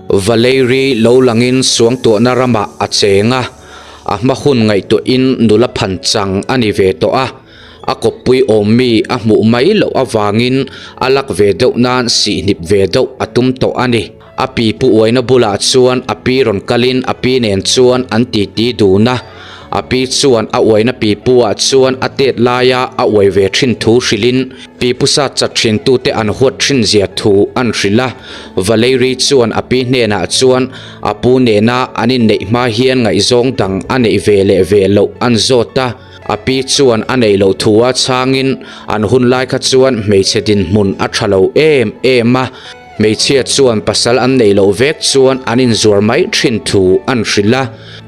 Valerie lo langin suangtuahna ramah a cheng a, a hma hun ngaihtuahin nula phan chang a ni ve tawh a, a kawppui awmmi a hmuh mai loh avangin a lak ve deuh nan sihnip ve deuh a tum tawh a ni. A pi pu uaina bulah chuan a pi rawn kalin a pi nen chuan an titi dun a, a pi chuan a uaina pi pu ah chuan a tet laia a uai ve thin thu hrilhin pi pu sat chat thin tute an huat thin zia thu an hrilh a. Valerie chuan a pi hnenah chuan a pu nena an inneih hma hian ngaihzawng dang a neih ve leh ve loh an zawt a, a pi chuan a neih loh thu a chhangin an hun lai kha chuan hmeichhe dinhmun a tha lo em em a, Hmeichhia chuan pasal an neih loh vek chuan an inzuar mai thin thu an hrilh a,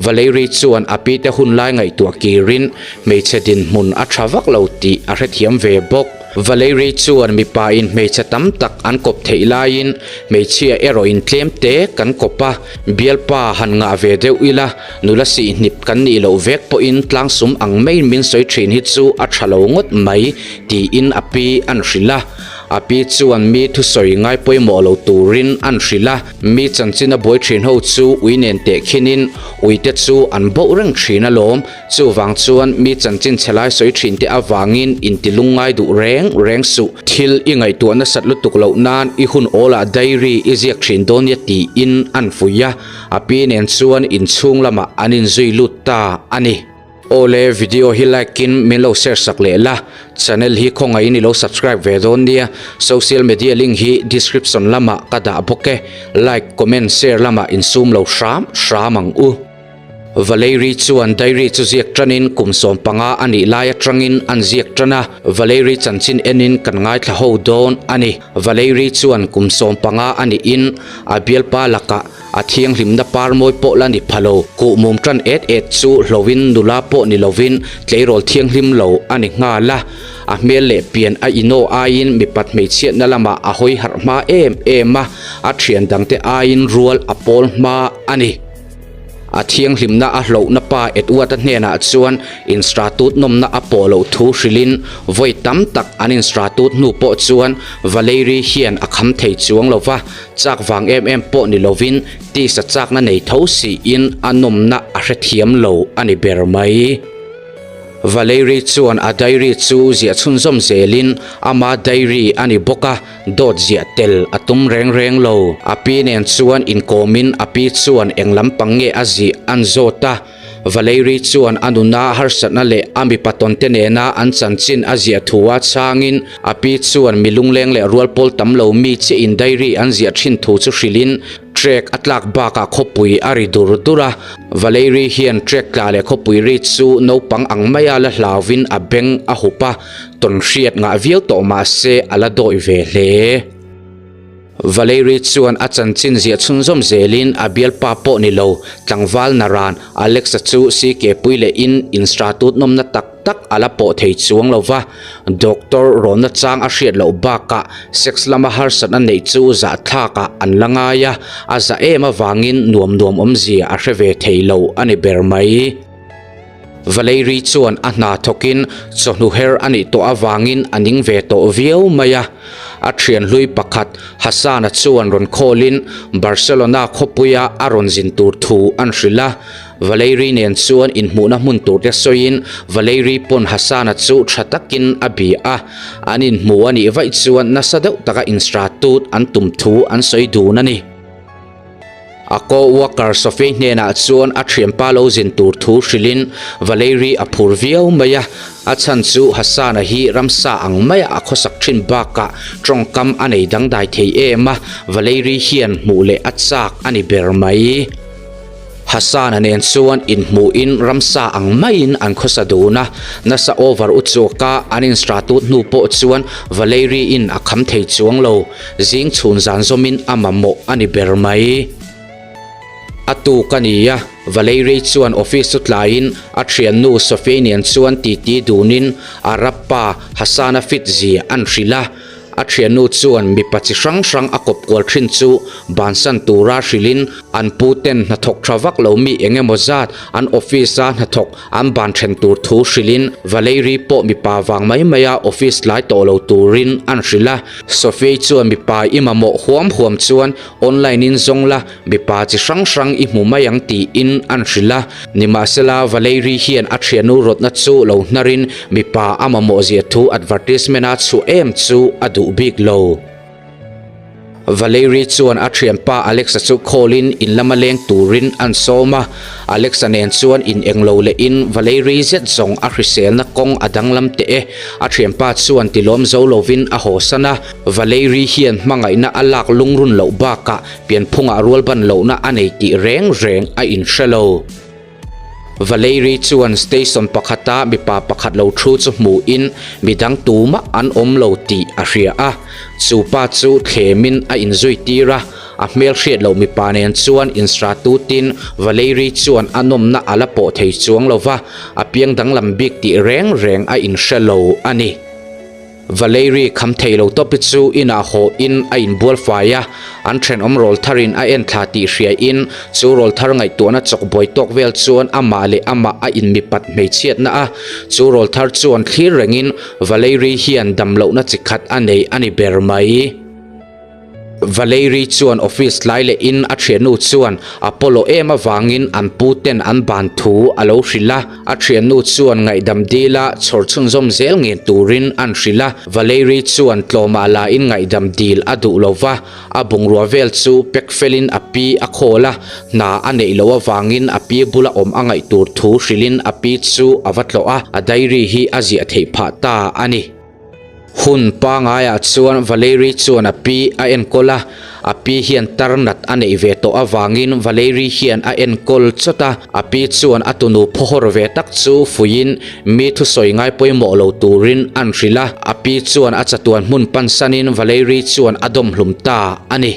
Valerie chuan a pite hun lai ngaihtuah kirin hmeichhe dinhmun a tha vak lo tih a hrethiam ve bawk. Valerie chuan mipa in hmeichhe tam tak an kawp theih laiin hmeichhia erawh in tlem te kan kawp a, bialpa han ngah ve deuh ila nula sihnip kan nih loh vek pawhin tlangsum ang maiin min sawi thin hi chu a tha lo ngawt mai tiin a pi an hrilh a. A pi chuan mi thusawi ngai pawimawh lo turin an hrilh a, mi chanchin a buai thin ho chu ui nen teh khinin ui te chu an boh reng thin alawm. Chuvang chuan mi chanchin chhe lai sawi thin te avangin inti lungngai duh reng reng suh. Thil i ngaihtuah nasat lutuk loh nan i hun awlah diary i ziak thin dawn nia tiin an fuih a, a pi nen chuan inchhung lamah an inzui lut ta a ni. Awle video hi like in min lo share sak leh la, channel hi khawngaih in i lo subscribe ve dawn nia, social media link hi description lamah ka dah bawk e, like, comment, share lamah insum lo hram hram ang u. Valerie chuan diary chu ziak tanin kum 15 a nih lai atangin an ziak tan a, Valerie chanchin enin kan ngaithla ho dawn a ni. Valerie chuan kum 15 a nihin a bialpa lakah A thianghlimna par mawi pawh la ni pha lo. Kuhmum tan et et chu hlauhin nula pawh ni lovin tleirawl thianghlim lo a ni nghal a. A hmel leh pian a inaw aiin mipat hmeichhiatna lamah a hawi harh hma em em a, a thian dangte aiin rual a pawl hma a ni. A thianghlimna a hlauhna pa Edward-a hnenah chuan instratut nawmna a pawh loh thu hrilhin vawi tam tak an instratut hnu pawh chuan Valerie hian a kham thei chuang lo va, Chak vang em em pawh ni lovin tisa chakna nei tho siin a nawmna a hrethiam lo a ni ber mai. Valerie chuan a diary chu ziah chhunzawm zelin ama diary a ni bawk a, dawt ziah tel a tum reng reng lo. A pi nen chuan inkawmin a pi chuan eng lampang nge a zih an zawt a. Valerie chuan a nuna harsatna leh a mipa tawnte nena an chanchin a ziah thu a chhangin a pi chuan mi lungleng leh rual pawl tam lo mi chiah in diary an ziah thin thu chu hrilhin trek a tlak bakah khawpui a ri dur dur a. Valerie hian trek tla leh khawpui ri chu naupang ang maia la hlauvin a beng a hup a, tawn hriat ngah viau tawh mahse a la dawih ve hle. Valerie chuan a chanchin ziah chhunzawm zelin a bialpa pawh ni lo, tlangval naran Alexa chu CK pui lehin instratut nawmna tak tak a la pawh thei chuang lo va, doctor rawnna chang a hriat loh bakah sex lama harsatna neih chu zahthlakah an la ngai a, a za em avangin nuam nuam awmzia a hre ve thei lo a ni ber mai. Valerie chuan a hna thawkin chawhnu her a nih tawh avangin a ning ve tawh viau mai a. A thian hlui pakhat Hassan-a chuan rawn khawlin Barcelona khawpuia a rawn zin tur thu an hrilh a. Valerie nen chuan inhmuhna hmun turte sawiin Valerie pawn Hassan-a chu tha takin a bia a. An inhmu a nih vaih chuan nasa deuh taka instratut an tum thu an sawi dun a ni. A co-worker Sophie hnenah chuan a thianpa lo zin tur thu hrilhin Valerie a phur viau mai a, a chhan chu Hassan-a hi ramsa ang maia a khawsak thin bakah tawngkam a nei dangdai thei em a, Valerie hian hmuh leh a chak a ni ber mai. Hassan-a nen chuan inhmuhin ramsa ang maiin an khawsa dun a, nasa over uchuaka an instratut hnu pawh chuan Valerie-in a kham thei chuang lo. Zing chhun zan zawmin a mamawh a ni ber mai. A tuk a ni a, Valerie chuan office chu tlaiin a thiannu Sophie nen chuan titi dunin Arab pa Hassan-a fit zia an hrilh a. A thiannu chuan mipa chi hrang hrang a kawp kual thin chu bansan tura hrilhin an pu ten hnathawk tha vak lo mi eng emaw zat an office a hnathawk an ban then tur thu hrilhin Valerie pawh mipa vang mai maia office tlai tawh lo turin an hrilh a. Sophie chuan mipa i mamawh huam huam chuan online in zawng la Mipa chi hrang hrang i hmu mai ang tiin an hrilh a, nimahsela Valerie hian a thiannu rawtna chu lo hnarin mipa a mamawh zia thu advertisement a chhuah em chu a duh bik lo. Valerie chuan a thianpa Alexa chu call in in lama leng turin an sawm a, Alexa nen chuan in englo lehin Valerie zet zawng a hriselna kawng a danglam teh e, a thianpa chuan tilawm zo lovin a hawsan a, Valerie hian hmangaihna a lak lungrun loh bakah Pianphungah rualban lohna a nei tih reng reng a inhre lo. Valerie chuan station pakhata mipa pakhat lo thu chu hmuhin midang tumah an awm lo tih a hria a. Chu pa chu thlemin a inzui tir a, a hmel hriat loh mipa nen chuan insra tutin Valerie chuan a nawmna a la pawh thei chuang lo va, a piang danglam bik tih reng reng a inhre lo a ni. Valerie kham thei lo tawp hi chu inah haw in a inbual fai a, an thenawm rawl thar in a en thla tih hria in chu rawl thar ngaihtuahna chawk buai tawk vel chuan amah leh amah a inmipat hmeichhiatna a, chu rawl thar chuan thlir reng in Valerie hian dam lohna chi khat a nei a ni ber mai. Valerie chuan office tlai leh in a thiannu chuan a pawlawh em avangin an pu ten an ban thu a lo hrilh a. A thiannu chuan ngaihdam dil a chhawr chhunzawm zel ngen turin an hrilh a. Valerie chuan tlawmah la in ngaihdam dil a duh lo va, a bungrua vel chu pack felin a pi a khawl a, hna a neih loh avangin a pi bula awm a ngaih tur thu hrilhin a pi chu a va tlawh a, a diary hi a ziah theih phah ta a ni. Hun pangaiah chuan Valerie chuan a pi a enkawl a, a pi hian tar nat a neih ve tawh avangin Valerie hian a enkawl chawt a, a pi chuan a tunu phawhawr ve tak chu fuiin mi thusawi ngai pawimawh lo turin an hrilh a, a pi chuan a chatuan hmun pansanin Valerie chuan a dawmhlum ta a ni.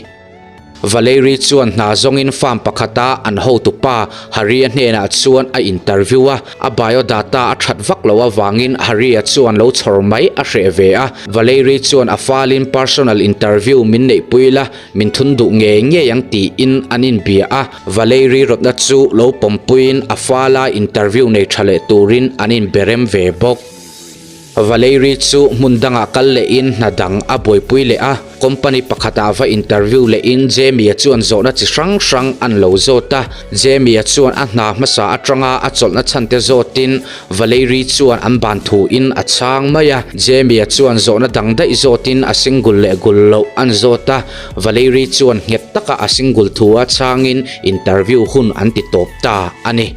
Valerie chuan hna zawngin farm pakhata an hotupa Harry-a hnenah chuan a interview a, a biodata a that vak loh avangin Harry-a chuan lo chhawr mai a hreh ve a. Valerie chuan a falin personal interview min neihpui la, min thun duh ngei ngei ang tiin an inbia a. Valerie rawtna chu lo pawmpuiin a fala interview nei tha leh turin an inberem ve bawk. Valerie chu hmun dangah kal lehin hna dang a buaipui leh a, company pakhatah va interview lehin Jamie-a chuan zawhna chi hrang hrang an lo zawt a. Jamie-a chuan a hna hmasa atanga a chawlhna chhante zawtin Valerie chuan an ban thuin a chhang mai a. Jamie-a chuan zawhna dang daih zawtin a single leh gul loh an zawt a, Valerie chuan nghet taka a single thu a chhangin interview hun an ti tawp ta a ni.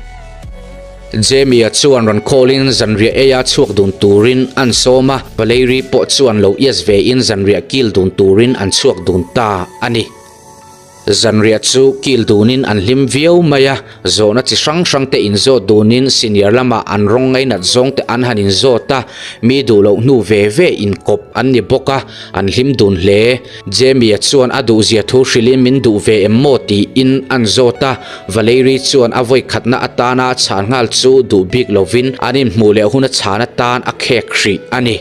Jamie-a chuan rawn call-in zanriah eia chhuak dun turin an sawm a, Valerie pawh chuan lo yes vein zanriah kil dun turin an chhuak dun ta a ni. Zanriah chu kil dunin an hlim viau mai a, zawhna chi hrang hrang te inzawt dunin senior lama an rawng ngainat zawng te an han inzawt a, mi duh loh hnu ve ve inkawp an ni bawk a, an hlim dun hle. Jamie-a chuan a duhzia thu hrilhin min duh ve em maw tiin an zawt a, Valerie chuan a vawi khatna atana a chhan nghal chu duh bik lovin an inhmuh leh hun a chhan atan a khek hrih a ni.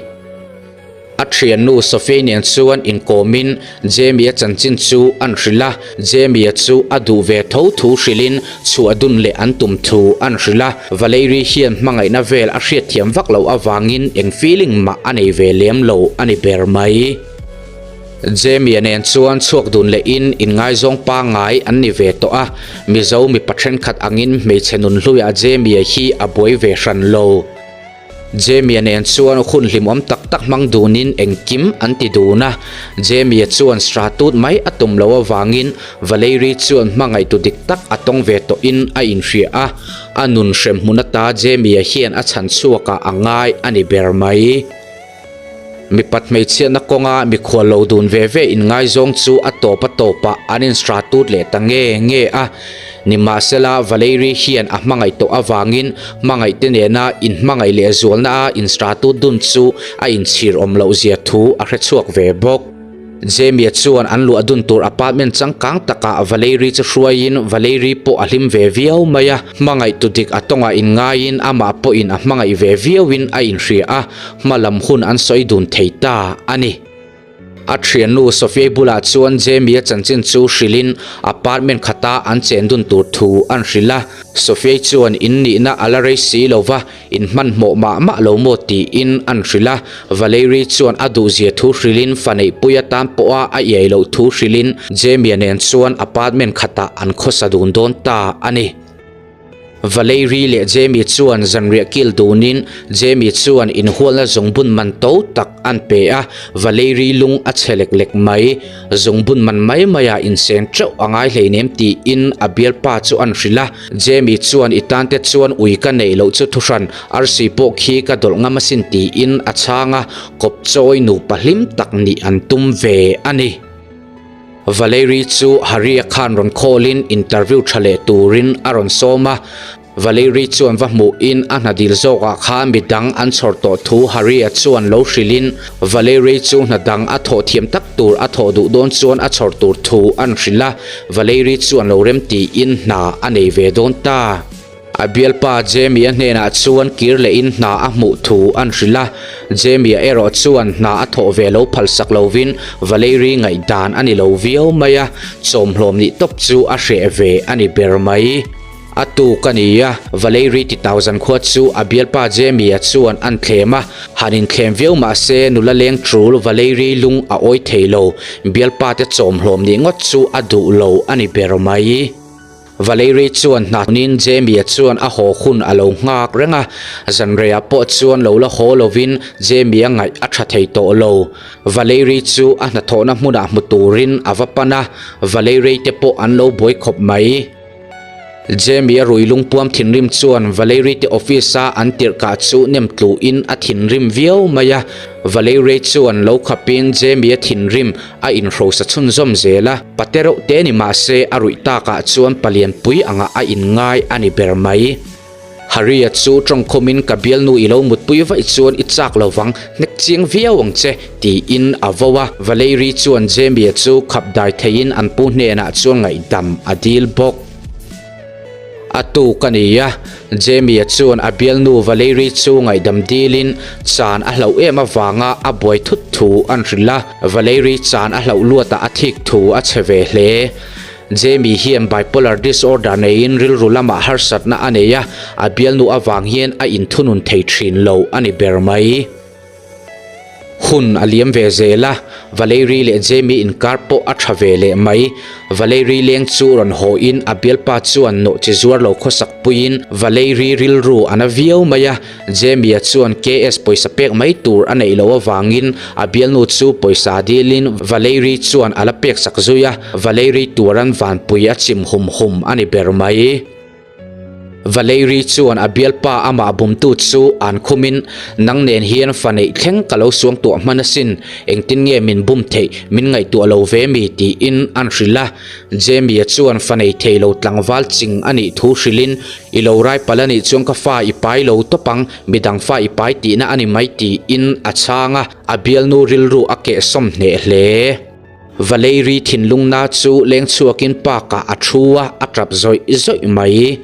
A thiannu Sophie nen chuan inkawmin Jamie-a chanchin chu an hrilh a, Jamie-a chu a duh ve tho thu hrilhin chhuah dun leh an tum thu an hrilh a, Valerie hian hmangaihna vel a hriatthiam vak loh avangin eng feeling mah a nei ve lem lo a ni ber mai. Jamie-a nen chuan chhuak dun lehin inngaizawng pangngai an ni ve tawh a, Mizo mipa thenkhat angin hmeichhe nunhluiah Jamie-a hi a buai ve hran lo. Jamie-a nen chuan hun hlimawm tak tak hmang dunin engkim an ti dun a, Jamie-a chuan stratut mai a tum loh avangin Valerie chuan hmangaihtu dik tak a tawng ve tawhin a inhria a, a nun hrem hmun ata Jamie-a hian a chhan chhuakah a ngai a ni ber mai. Mipat hmeichhiatna kawnga mikhual lo dun ve ve inngaizawng chu a tawp a tawpah an instratut leh ta nge nge a. Nimahsela, Valerie hian a hmangaih tawh avangin hmangaihte nena inhmangaih leh zualna a instratut dun chu a inchhir awm loh zia thu a hrechhuak ve bawk. Jamie chuan an luah dun tur apartment changkang takah Valerie chu hruaiin Valerie pawh a hlim ve viau mai a, hmangaih tu dik a tawngah inngaiin amah pawhin a hmangaih ve viauin a inhria a, hma lam hun an sawi dun thei ta a ni. A thiannu Sophia-i bulah chuan Jamie-a chanchin chu hrilhin apartment khata an chen dun tur thu an hrilh a. Sophia-i chuan in nihna a la rei si lo va, in hmanhmawh mah mah lo maw tiin an hrilh a. Valerie chuan a duhzia thu hrilhin fa neihpui atan pawha a iai loh thu hrilhin Jamie-a nen chuan apartment khatah an khawsa dun dawn ta a ni. Valerie leh Jamie chuan zanriah kil dunin Jamie chuan inhualna zungbun man to tak an pe a, Valerie lung a chhe lek lek mai. Zungbun man mai maiah inseng teuh a ngai hleinem tiin a bialpa chu an hrilh a. Jamie chuan i tan te chuan ui ka neih loh chu thuhran arsi pawh khi ka dawlh ngam asin tiin a chhang a, kawp chawi nupa hlim tak nih an tum ve a ni. Valerie chu Harry-a khan rawn call-in interview tha leh turin a rawn sawm a. Valerie chuan va hmuhin a hna dil zawkah khan midang an chhawr tawh thu Harry-a chuan lo hrilhin Valerie chu hna dang a thawh thiam tak tur a thawh duh dawn chuan a chhawr tur thu an hrilh a. Valerie chuan lo rem tiin hna a nei ve dawn ta. A bialpa Jamie-a hnenah chuan kir lehin hna a hmuh thu an hrilh a, Jamie-a erawh chuan hna a thawh ve lo phalsak lovin Valerie ngaihdan a ni lo viau mai a, chawmhlawm nih tawp chu a hreh ve a ni ber mai. A tuk a ni a, Valerie ti tau zankhua chu a bialpa Jamie-a chuan an thlem a, han inthlem viau mah se nula leng tul Valerie lung a awi thei lo, bialpa te chawmhlawm nih ngawt chu a duh lo a ni ber mai. Valerie chuan hnahnin Jamie-a chuan a haw hun a lo nghak reng a, zanreiah pawh chuan lo la haw lovin Jamie-a ngaih a tha thei tawh lo. Valerie chu a hnathawhna hmunah hmu turin a va pan a, Valerie te pawh an lo buai khawp mai. Jamie-a rui lungpuam thinrim chuan Valerie te office-a an tirhkah chu nem tluin a thinrim viau mai a, Valerie chuan lo khapin Jamie-a thinrim a inhrosa chhunzawm zel a, pate reuh te ni mah se a ruih takah chuan palianpui angah a inngai a ni ber mai. Harry-a chu tawngkhawmin ka bialnu i lo mutpui vaih chuan i chak lo vang, hnek chiang viau ang che, tiin a vo a. Valerie chuan Jamie-a chu khap dai theiin an pu hnenah chuan ngaihdam a dil bawk. A tuk a ni a, Jamie-a chuan a bialnu Valerie chu ngaihdam dilin chan a hlauh em avanga a buai thut thu an hrilh a, Valerie chan a hlauh luatah a thik thu a chhe ve hle. Jamie hian bipolar disorder neiin rilru lamah harsatna a nei a, a bialnu avang hian a inthunun thei thin lo a ni ber mai. Hun a liam ve zel a, Valerie leh Jamie inkar pawh a tha ve leh mai. Valerie leng chu rawn haw in a bialpa chuan nawh chi zuar lo khawsak puiin Valerie rilru a na viau mai a, Jamie-a chuan KS pawisa pek mai tur a neih loh avangin a bialnu chu pawisa dilin Valerie chuan a la pek sak zui a, Valerie tuaran vanpui a chim hum hum a ni ber mai. Valerie chuan a bialpa amah bumtu chu an khumin, Nang nen hian fa neih thleng ka lo suang tuah hman asin, engtin nge min bum theih, min ngaihtuah lo ve mi? tiin an hrilh a. Jamie-a chuan fa nei thei lo tlangval ching a nih thu hrilhin, I lo rai palh a nih chuan ka fa i pai lo tawp ang, midang fa i pai tihna a ni mai tiin a chhang a, a bialnu rilru a kehsawm hneh hle. Valerie thinlungna chu leng chhuakin park-ah a thu a, a tap zawih zawih mai.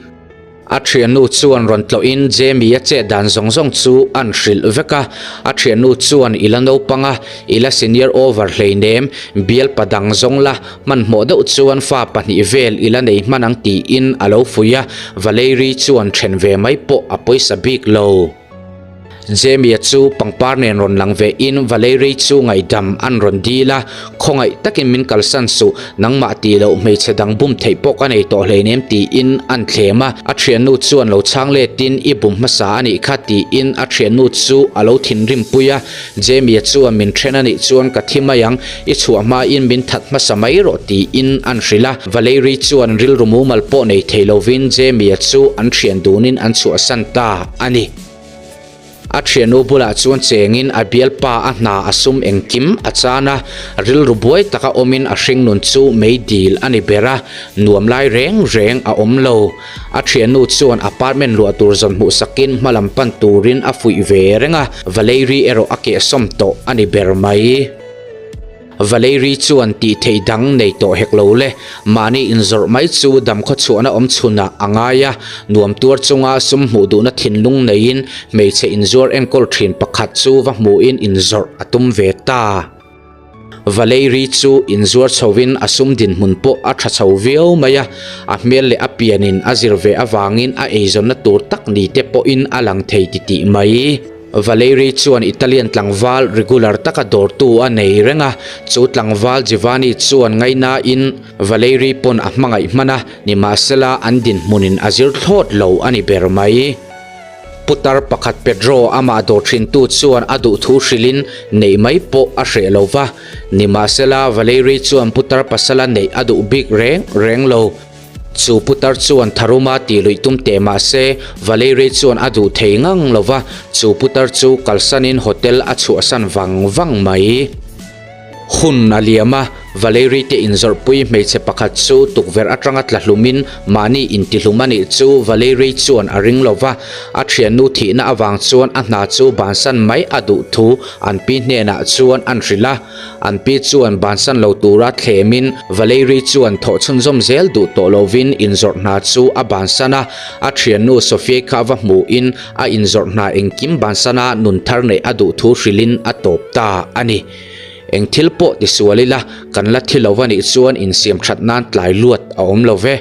A thiannu chuan rawn tlawhin Jamie-a chet dan zawng zawng chu an hrilh vek a. A thiannu chuan i la naupang a, i la senior over hleinem, bialpa dang zawng la, hmanhmawh deuh chuan fa pahnih vel i la nei hman ang tiin a lo fuih a, Valerie chuan then ve mai pawh a pawisa bik lo. Jamie-a chu pangpar nen rawn lang ve in Valerie chu ngaihdam an rawn dil a, Khawngaih takin min kalsan suh, nangmah tih loh hmeichhe dang bum theih pawh ka nei tawh hleinem tiin an thlem a, a thiannu chuan lo chhang letin i bum hmasa a nih kha tiin a thiannu chu a lo thinrim pui a, Jamie-a chuan min then a nih chuan ka thi mai ang, i chhuah hmain min that hmasa mai rawh tiin an hrilh a, Valerie chuan rilru mumal pawh nei thei lovin Jamie-a chu an thian dunin an chhuahsan ta a ni. A thiannu bulah chuan chengin a bialpa a hna a sum engkim a chan a, rilru buai taka awmin a hringnun chu meidil a ni ber a, nuam lai reng reng a awm lo. A thiannu chuan apartment luah tur zawn hmuh sakin hmalam pan turin a fuih ve reng a, Valerie erawh a kehsawm tawh a ni ber mai. Valerie chuan tih theih dang nei tawh hek lo le, mahni inzawrh mai chu damkhaw chhuahna awm chhunah a ngai a, nuam tuar chunga sum hmuh duhna thinlung neiin hmeichhe inzuar enkawl thin pakhat chu va hmuhin inzawrh a tum ve ta. Valerie chu inzuar chhovin a sum dinhmun pawh a tha chho viau mai a, a hmel leh a pianin a zir ve avangin a eizawnna tur tak ni te pawhin a lang thei titih mai. Valerie chuan Italian tlangval regular taka dawrtu a nei reng a, chu tlangval Giovanni chuan ngaihnain Valerie pawn a hmangaih hman a, nimahsela an dinhmunin a zir thlawt lo a ni ber mai. Putar pakhat Pedro amah dawr thintu chuan a duhthu hrilhin neih mai pawh a hreh lo va, nimahsela Valerie chuan putar pasala neih a duh bik reng reng lo. Chu putar chuan tharuma tih luih tum teh mah se Valerie chuan a duh thei ngang lo va, chu putar chu kalsanin hotel a chhuahsan vang vang mai. Hun a liam a, Valerie te inzawrhpui hmeichhe pakhat chu tukverh atanga tla hlumin mahni intihlum a nih chu Valerie chuan a ring lo va, a thiannu thihna avang chuan a hna chu bansan mai a duh thu an pi hnenah chuan an hrilh a. An pi chuan bansan lo tura thlemin Valerie chuan thawh chhunzawm zel duh tawh lovin inzawrh hna chu a bansan a, a thiannu Sophie kha va hmuhin a inzawrh hna engkim bansana nun thar neih a duh thu hrilhin a tawp ta a ni. Eng thil pawh tisual ila, kan la thi lo a nih chuan insiam that nan tlai luat a awm lo ve.